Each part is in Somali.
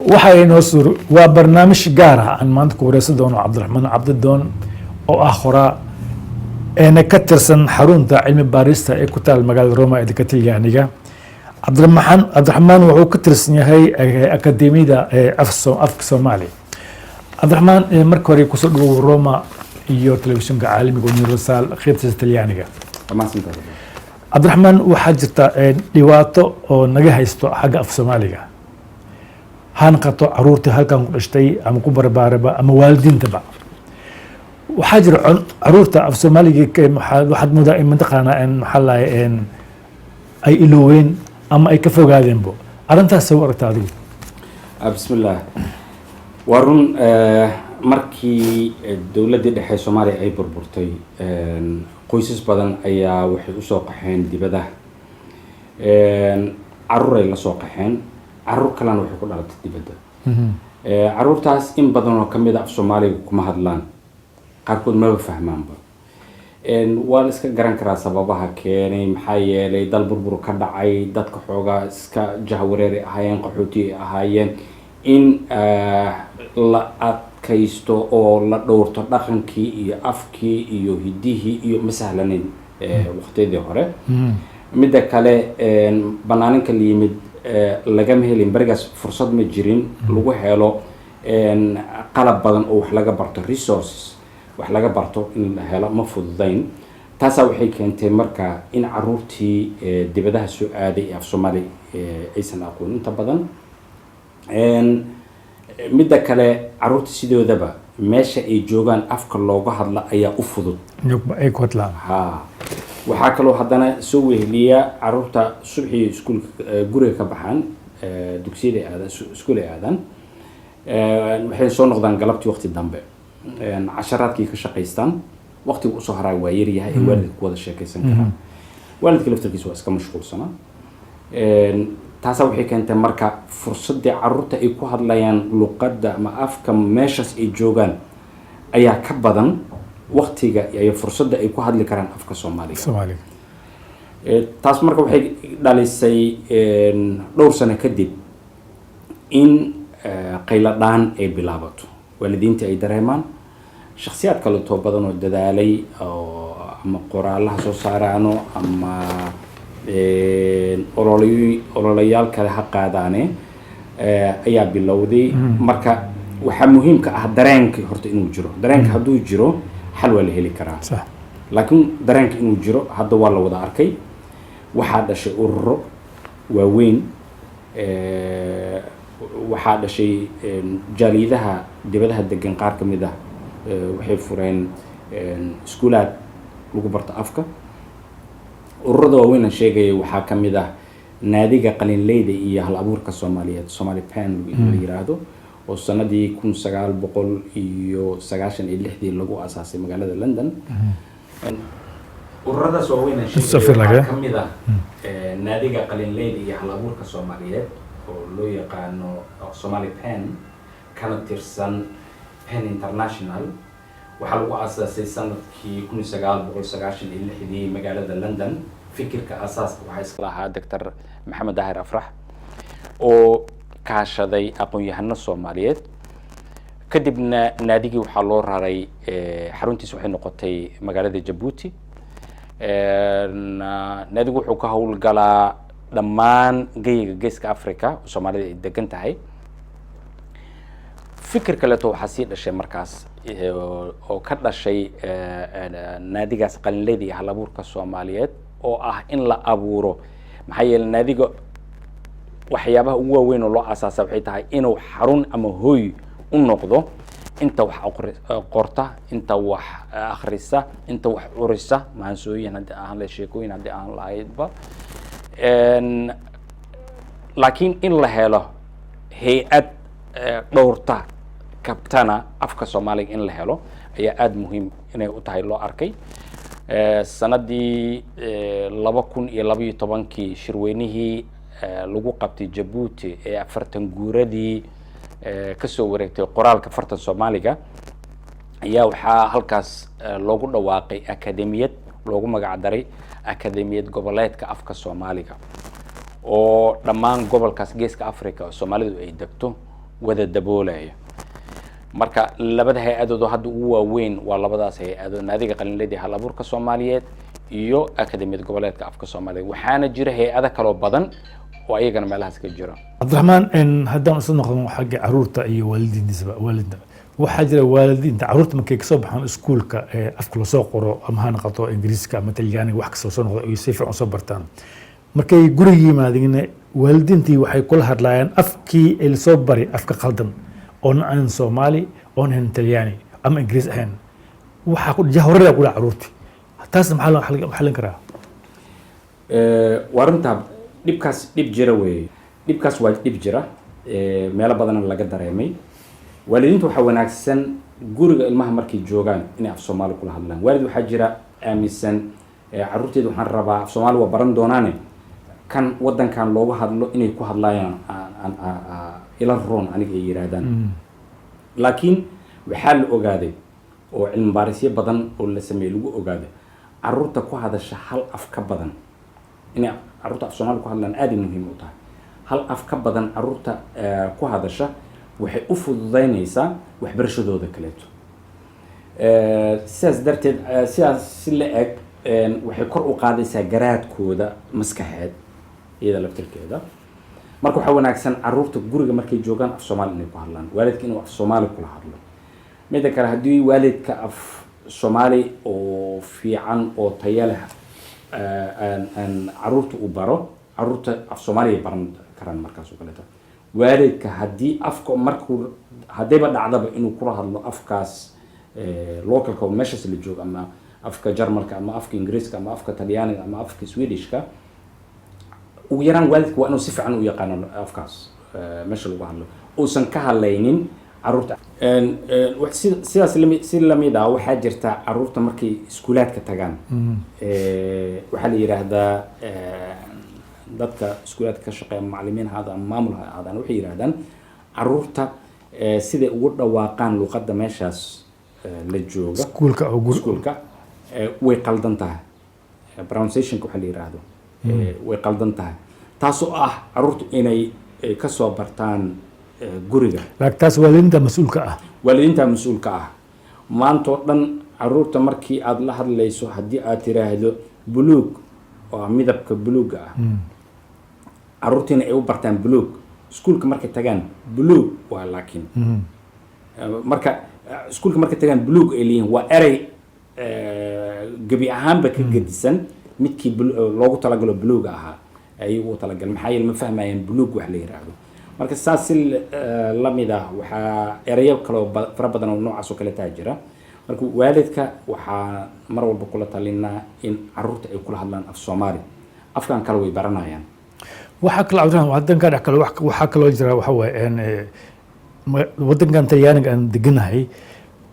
Waxa inoo suur waa barnaamij gaar ah aan maanta ku wareysan doono Cabdiraxmaan Cabdidoon oo ah qoraa eena ka tirsan xarunta cilmi baarista ee ku taal magaalada Roma ee dalka Talyaaniga. Cabdiraxmaan wuxuu ka tirsan yahay akademiyada afka Soomaaliya. Cabdiraxmaan, marka hore kusoo dhawow Roma iyo telefishinka caalamiga Universal qeybtiisa Talyaaniga. Cabdiraxmaan, waxaa jirta dhibaato oo naga haysto xagga af Soomaaliga, ha noqoto caruurtii halkan ku dhashtay ama ku barbaaraba ama waalidiintaba. Waxaa jira caruurta af Soomaaliga waxaad moodaa in mataqaanaa maxaa lahay ay ilooween ama ay ka fogaadeenbo. Arrintaas soo aragta adigu? Bismillaah, waa run. Markii dowladdii dhexe Soomaaliya ay burburtay, qoysas badan ayaa waxay usoo qaxeen dibadaha. Caruuray la soo qaxeen, caruur kalena waxay ku dhalatay dibadda. Caruurtaas in badan oo kamid a af Soomaaliga kuma hadlaan, qaarkood maba fahmaanba. Waa la iska garan karaa sababaha keenay, maxaa yeelay dal burbur ka dhacay, dadka xoogaa iska jahwareeri ahaayeen, qaxooti ay ahaayeen. In la adkaysto oo la dhowrto dhaqankii iyo afkii iyo hiddihii iyo ma sahlanayn waqtiyadii hore. Midda kale, banaaninka la yimid lagama helin berigaas, fursad ma jirin lagu helo qalab badan oo wax laga barto, resources wax laga barto in la helo ma fududayn. Taasaa waxay keentay marka in caruurtii dibadaha soo aaday ee af Soomaali aysan aqoon inta badan. Midda kale, caruurta sidoodaba meesha ay joogaan afka looga hadla ayaa u fudud ay ku hadlaan. Ha, waxaa kaloo haddana soo weheliya caruurta subxii iskuulka, guriga ka baxaan, dugsiyada ay aadaan, iskuul ay aadaan, waxay soo noqdaan galabtii waqti dambe. Casharaadkii ka shaqaystaan, waqtiga usoo haraa waa yaryahay ay waalidka ku wada sheekaysan karaan. Waalidka laftarkiisa waa iska mashquulsanaa. Taasaa waxay keentay marka fursaddii caruurta ay ku hadlayaan luqadda ama afka meeshaas ay joogaan ayaa ka badan waqtiga iyo fursadda ay ku hadli karaan afka Soomaaliga. Soomaaliga. Taas marka waxay dhalisay dhowr sano kadib in qayladhaan ay bilaabato, waalidiinta ay dareemaan, shakhsiyaad kaleetoo badan oo dadaalay oo ama qoraalaha soo saaraano ama ololayaal kale ha qaadaane ayaa bilowday. Marka waxaa muhiimka ah dareenka horta inuu jiro. Dareenka hadduu jiro, xal waa la heli karaa. Laakiin dareenka inuu jiro hadda waa la wada arkay. Waxaa dhashay ururo waaweyn, waxaa dhashay jaaliyadaha dibadaha degan qaar ka mid ah waxay fureen iskuulaad lagu barto afka. Ururada waaweyn aan sheegaya waxaa ka mid ah Naadiga Qalinleyda iyo Hal Abuurka Soomaaliyeed, Somali Pen la yiraahdo, oo sanadii 1996-dii lagu asaasay magaalada London. Ururadaas waaweyn aan sheegaya waxaa ka mid ah Naadiga Qalinleyda iyo Hal Abuurka Soomaaliyeed oo loo yaqaano Somali Pen, kana tirsan PEN International. Waxaa lagu aasaasay sanadkii 1996-dii magaalada London. Fikirka asaaska waxaa iska lahaa Doctor Maxamed Daahir Afrax oo kaashaday aqoon-yahano Soomaaliyeed. Kadibna naadigii waxaa loo raray, xaruntiis waxay noqotay magaalada Jabuuti. Naadigu wuxuu ka howlgalaa dhammaan geyiga Geeska Africa oo Soomaalida ay degan tahay. Fikir kaleeto waxaa sii dhashay markaas oo ka dhashay naadigaas Qalinleyda iyo Halabuurka Soomaaliyeed, oo ah in la abuuro, maxaa yeeley naadiga waxyaabaha ugu waaweyn oo loo asaasa waxay tahay inuu xarun ama hoy u noqdo inta wax qorta, inta wax akhrisa, inta wax curisa, maansooyin haddii ahaan lahayd, sheekooyin haddii ahaan lahaydba. Laakiin in la helo hay-ad dhowrta, kabtana afka Soomaaliga in la helo ayaa aada muhiim inay u tahay loo arkay. Sanadii 2012-kii shirweynihii lagu qabtay Jabuuti ee 40 guuradii kasoo wareegtay qoraalka fartan Soomaaliga ayaa waxaa halkaas loogu dhawaaqay akademiyad loogu magac daray Akademiyad Goboleedka Afka Soomaaliga, oo dhammaan gobolkaas Geeska Africa oo Soomaalidu ay degto. Wada daboolaya. Marka labada hay-adood oo hadda ugu waaweyn waa labadaas hay-adood, Naadiga Qalinleyda Hal Abuurka Soomaaliyeed iyo Akademiyada Goboleedka Afka Soomaaliyeed. Waxaana jira hay-ado kaloo badan oo ayagana meelahaas ka jira. Cabdiraxmaan, haddaan isu noqdo xagga caruurta iyo waalidiintiisaba, waalidna waxaa jira waalidiinta caruurta markay kasoo baxaan iskuulka ee afka lasoo qoro, ama ha noqoto Ingiriiska ama Talyaaniga, wax kasta soo noqdo ay si fiican usoo bartaan, markay guriga yimaadeen waalidiintii waxay kula hadlayaan afkii ay lasoo bari, afka qaldan oon ahayn Soomaali, oon ahayn Talyaani ama Ingiriis ahayn. Waxaa ku jahwareer kula caruurtii. Taas maxaa loo xallin karaa? Waa runtaa, dhibkaas dhib jira weeye. Dhibkaas waa dhib jira, meelo badanna laga dareemay. Waalidiinta waxaa wanaagsan guriga ilmaha markay joogaan inay af Soomaali kula hadlaan. Waalid waxaa jira aaminsan, "Carruurteyda waxaan rabaa af Soomaali waa baran doonaane, kan waddankan loogu hadlo inay ku hadlaayaan ila roon aniga," ay yiraahdaan. Laakiin waxaa la ogaaday oo cilmi baarisyo badan oo la sameeyey lagu ogaaday carruurta ku hadasha hal af ka badan, inay carruurta af Soomaali ku hadlaan aad ay muhiim u tahay. Hal af ka badan carruurta ku hadasha waxay u fududeynaysaa waxbarashadooda kaleeto. Sidaas darteed, sidaas si la eg, waxay kor u qaadaysaa garaadkooda maskaxeed iyada laftirkeeda. Marka waxaa wanaagsan carruurta guriga markay joogaan af Soomaali inay ku hadlaan, waalidka inuu af Soomaali kula hadlo. Midda kale, haddii waalidka af Soomaali oo fiican oo tayo leh aan carruurta u baro, carruurta af Soomaaliya baran karaan markaas oo kaleeto. Waalidka haddii afka markuu haddayba dhacdaba inuu kula hadlo afkaas localka oo meeshaas la joogo, ama afka Jarmalka ama afka Ingiriiska ama afka Talyaaniga ama afka Swedishka, ugu yaraan waalidka waa inuu si fiican u yaqaano afkaas meesha lagu hadlo, uusan ka hadlaynin caruurta. Sidaas lami si lamid ah waxaa jirta caruurta markay iskuulaadka tagaan, waxaa la yidhaahdaa, dadka iskuulaadka ka shaqeeya, macalimiin ha ahaadaan ama maamul ha ahaadaan, waxay yidhahdaan caruurta siday ugu dhawaaqaan luqadda meeshaas la jooga iskuulka oo iskuulka way qaldan tahay. Pronunciationka waxaa la yidhaahdo way qaldan tahay, taasoo ah caruurtu inay kasoo bartaan guriga. Laakiin taas waalidiinta mas-uulka ah. Waalidiinta mas-uulka ah. Maantoo dhan caruurta markii aada la hadlayso, haddii aad tiraahdo buluug oo ah midabka buluugga ah, caruurtiina ay u bartaan buluug, iskuulka markay tagaan buluug waa, laakiin marka iskuulka markay tagaan buluug ay leeyihiin waa erey gebi ahaanba ka gedisan midkii loogu talagalo buluuga ahaa ayay ugu talagal. Maxaa yeele, ma fahmayaan buluug wax la yiraahdo. Marka saas si lamid ah waxaa erayo kaloo fara badan oo noocaas oo kale taa jira. Marka waalidka waxaa mar walba kula talinaa in caruurta ay kula hadlaan af Soomaali, afkan kale way baranayaan. Waxaa kaloo, Cabdiraxmaan, wadanka dhex kale waxaa kaloo jira waxa waaye wadankan Talyaaniga aan deganahay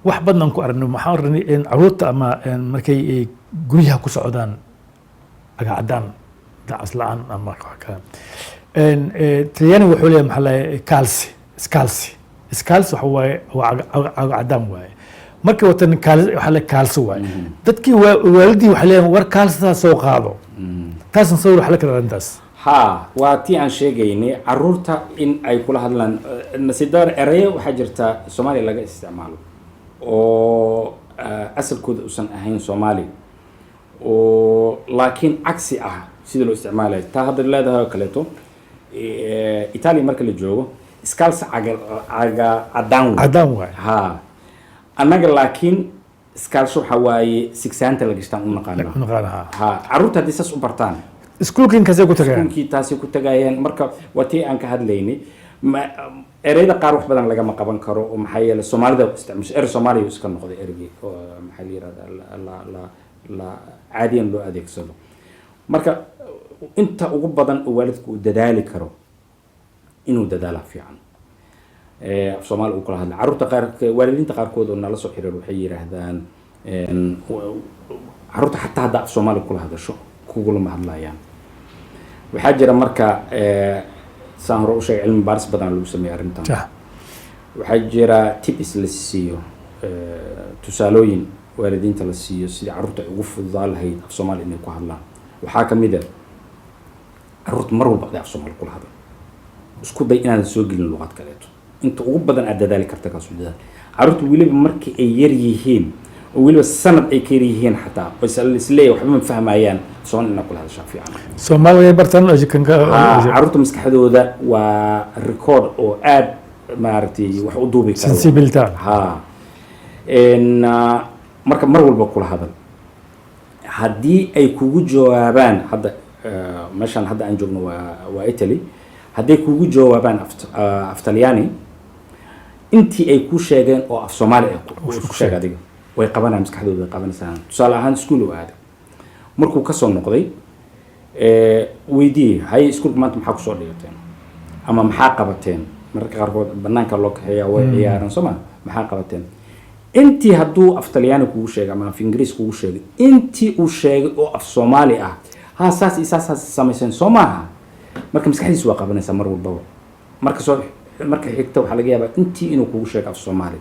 wax badan aan ku aragnay. Waxaan aragnay in caruurta ama markay ay guryaha ku socdaan agacadaan dacas la-aan ama wax kale. Talyaaniga wuxuu leeyahay, maxaa lahay, calzi, scalzi. Scalzi waxa waaye waa caga cadaan waaye. Markay watan waxaa la kaalsi waaye. Dadkii waalidii waxay leeyihin, "War kaalsidaa soo qaado." Taasan sawir wax la kala arrintaas. Ha, waa tii aan sheegaynay, caruurta in ay kula hadlaan. Nasiib dar, erayo waxaa jirta Soomaaliya laga isticmaalo oo asalkooda uusan ahayn Soomaali oo laakiin cagsi ah sida loo isticmaalayo. Taa hadda leedahay oo kaleeto, Italia marka la joogo scalza caga caga cadaan wey. Cadaan waaye. Ha, annaga laakiin scalzo waxaa waaye sigsaanta la gashtaan u naqaana. Naqaanaha. Ha, caruurta haddii saas u bartaan iskuulka inkaasay ku tagayaan. Iskuulkii taasay ku tagayaan. Marka waa tii aan ka hadlaynay, ereyada qaar wax badan lagama qaban karo oo maxaa yeelay Soomaalida isticmaasho erey Soomaaliya iska noqday ereygii oo maxaa la yirahdaa la caadiyan loo adeegsado. Marka inta ugu badan oo waalidku uu dadaali karo inuu dadaala fiican, af Soomaali uu kula hadla carruurta. Qaar waalidiinta qaarkood oo nala soo xiriir waxay yiraahdaan, carruurta xataa hadda af Soomaali kula hadasho kugulama hadlayaan. Waxaa jira marka, saan hore u sheegay, cilmi baaris badan lagu sameeyay arrintan. Waxaa jira tips la siiyo, tusaalooyin waalidiinta la siiyo sidii carruurta ay ugu fududaa lahayd af Soomaali inay ku hadlaan. Waxaa ka mid ah carruurta mar walba aday af Soomaali kula hadla, isku day inaadan soo gelin luqad kaleeto. Inta ugu badan aad dadaali karta kaas u dadaal. Carruurta weliba markii ay yar yihiin oo weliba sanad ay ka yar yihiin xataa oo isleeyahay waxba ma fahmayaan, soon inaa kula hadashaa fiican. Soomaaliga ay bartaan kanka. Carruurta maskaxdooda waa record oo aad maaragtay wax u duubi karo. Sensibility. Ha. Marka mar walba kula hadal. Haddii ay kugu jawaabaan hadda, meeshaan hadda aan joogno waa Italy, hadday kugu jawaabaan af Talyaani, intii ay ku sheegeen oo af Soomaali ay ku sheeg adiga, way qabanayaan, maskaxdooda way qabanaysaa. Tusaale ahaan, iskuul uu aaday, markuu kasoo noqday, weydii: "Hay, iskuulka maanta maxaa kusoo dhigateen ama maxaa qabateen?" Mararka qaarkood banaanka loo kaxeeya, way ciyaaran, soo ma? "Maxaa qabateen?" Intii hadduu af Talyaani kugu sheegay ama af Ingiriis kugu sheegay, intii uu sheegay oo af Soomaali ah, "Ha, saas iyo saas saas samayseen, soo maaha?" Marka maskaxdiisu waa qabanaysaa mar walbaba. Marka soo marka xigta waxaa laga yaabaa intii inuu kugu sheego af Soomaali.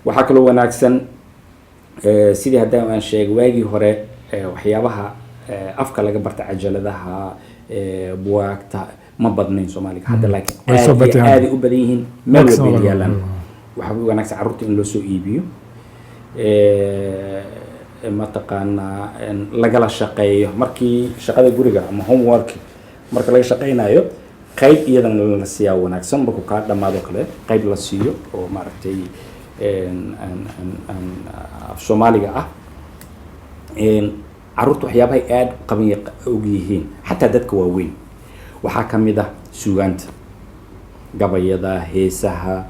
Waxaa kaloo wanaagsan, sidii haddaan aan sheegay waagii hore, waxyaabaha afka laga barta, cajaladaha, buwaagta ma badnayn Soomaaliga. Hadda laakiin Way soo aad iyo bateen. aaday u badan yihiin, meel Maximum. walba ay yaalaan. Waxaa wanaagsan carruurta in loo soo iibiyo, mataqaanaa, lagala shaqeeyo markii shaqada guriga ama homework marka laga shaqeynayo. Qayb iyadana la siiyaa wanaagsan, markuu kaa dhammaado kale qayb la siiyo oo maaragtay af Soomaaliga ah. Carruurta waxyaabahay aad qaban og yihiin, xataa dadka waaweyn, waxaa ka mid ah suugaanta, gabayada, heesaha.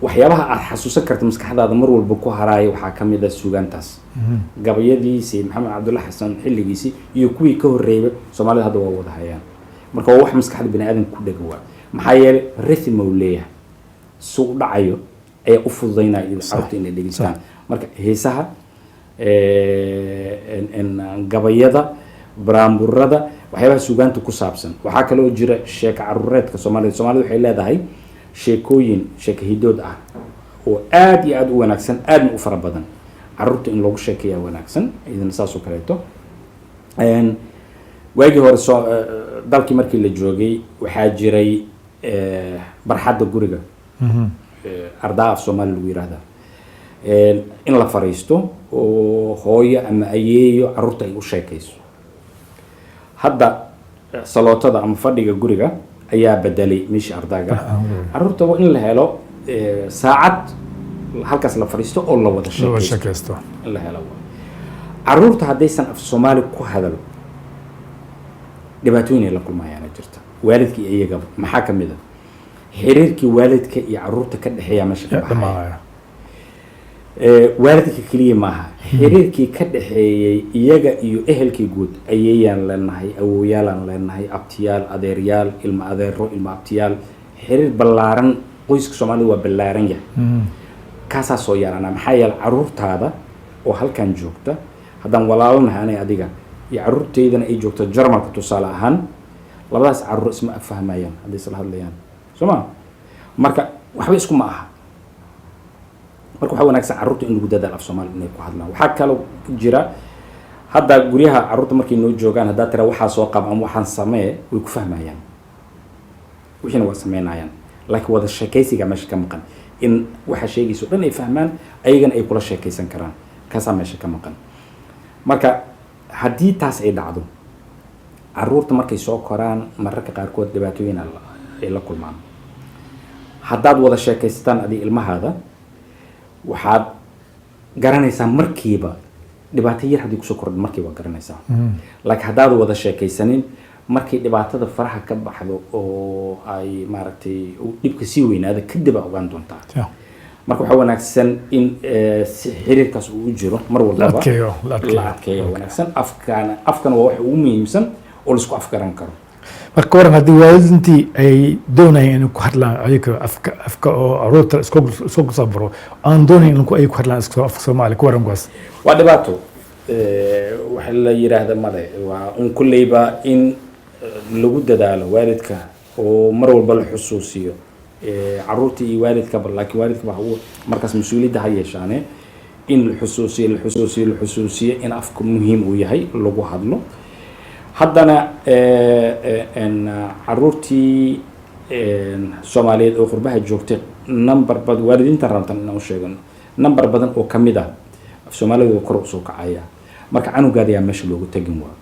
Waxyaabaha aad xasuusan karta, maskaxdaada mar walba ku haraaya, waxaa ka mid ah suugaantaas, gabayadii Sayid Maxamed Cabdulla Xasan xilligiisii iyo kuwii ka horreeyba. Soomaalida hadda waa wada hayaan. Marka waa wax maskaxda bini aadamka ku dhega, waa maxaa yeelay rhythm uu leeyahay, su u dhacayo ayaa u fududaynaya in carruurta inay dhegeystaan. Marka heesaha, gabayada, baraamburada, waxyaabaha suugaanta ku saabsan. Waxaa kaloo jira sheeko caruureedka Soomaalida. Soomaalida waxay leedahay sheekooyin, sheeko hidood ah oo aad iyo aad u wanaagsan, aadna u fara badan. Carruurta in loogu sheekeeyaa wanaagsan idina saas oo kaleeto. Waagii hore soo dalkii markii la joogay, waxaa jiray barxadda guriga, ardaa af Soomaali lagu yiraahda, in la fariisto oo hooyo ama ayeeyo carruurta ay u sheekayso. Hadda salootada ama fadhiga guriga ayaa bedelay meeshii ardaaga. Carruurta waa in la helo saacad halkaas la fariisto oo la wada la sheekaysto. Sheekaysto. In la helo waa. Carruurta haddaysan af Soomaali ku hadal, dhibaatooyin ay la kulmayaana jirta, waalidka iyo iyagaba. Maxaa ka mid a? Xiriirkii waalidka iyo carruurta ka dhexeeya meesha ka baxaya. Dhamaanaya. Waalidka keliya maaha, xiriirkii ka dhexeeyey iyaga iyo ehelkii guud. Ayeeyaan leenahay, awowyaalaan leenahay, abtiyaal, adeeryaal, ilma adeero, ilma abtiyaal, xiriir ballaaran. Qoyska Soomaalida waa ballaaran yahay. Kaasaa soo yeelana, maxaa yeele carruurtaada oo halkan joogta, haddaan walaalanahay anay adiga iyo carruurteydana ay joogto Jarmalka tusaale ahaan, labadaas carruur isma fahmayaan hadday isla hadlayaan, soo ma? Marka waxba isku ma aha. Marka waxaa wanaagsan carruurta in lagu dadaal af Soomaali inay ku hadlaan. Waxaa kaloo jira, hadda guryaha carruurta markay noo joogaan, haddaa tira "waxaa soo qab" ama "waxaan samee", way ku fahmayaan, wixiina waa sameynayaan, laakiin wada sheekaysiga meesha ka maqan. In waxa sheegayso dhan ay fahmaan, ayagana ay kula sheekaysan karaan, kaasaa meesha ka maqan. Marka haddii taas ay dhacdo, carruurta markay soo koraan, mararka qaarkood dhibaatooyin ay la kulmaan. Haddaad wada sheekaysataan adi ilmahaada, waxaad garanaysaa markiiba dhibaato yar haddii kusoo kordho, markiiba waa garanaysaa. Laakiin haddaad wada sheekaysanin, markay dhibaatada faraha ka baxdo oo ay maaragtay uu dhibka sii weynaado kadib aa ogaan doontaa. Marka waxaa wanaagsan in si xiriirkaas uu u jiro mar La walbaba. adkeeyo, la adkeeyo. La adkeeyo wanaagsan. Afkana waa waxa ugu muhiimsan oo laisku afgaran karo. Marka waran haddii waalidiintii ay doonayaan inay ku hadlaan ayaga afka oo caruurta isku soo baro, aan doonayn in ay ku hadlaan afka Soomaali, ku waran kuwaas? Waa dhibaato. Waxa la yiraahda male, waa un kulleyba in lagu dadaalo waalidka oo mar walba la xusuusiyo carruurta iyo waalidkaba. Laakiin waalidka waxa uu markaas mas-uuliyadda ha yeeshaane in la xusuusiyo, la xusuusiyo, la xusuusiyo in afka muhiim uu yahay lagu hadlo. Haddana carruurtii Soomaaliyeed oo qurbaha joogtay, number badan waalidiinta rabtan inaan u sheegano, number badan oo kamid ah af Soomaaliga kor usoo kacaya. Marka canugaada yaa meesha loogu tegin, waa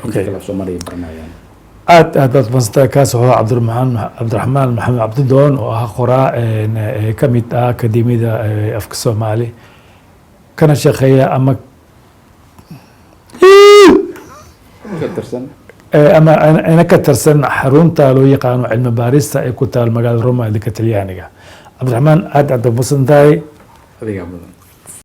inta kale af Soomaaliga baranayaan. Aad aad baad mahadsantahay. Kaas wuxuu Cabdiraxmaan Maxamed Cabdidoon oo ah qoraa ka mid ah akademiyada afka Soomaali, kana shaqeeya ama ka tirsan ama ina ka tirsan xarunta loo yaqaano cilmi baarista ee ku taal magaalada Roma ee dalka Talyaaniga. Cabdiraxmaan, aad aad baad mahadsantahay. Adigaa mudan.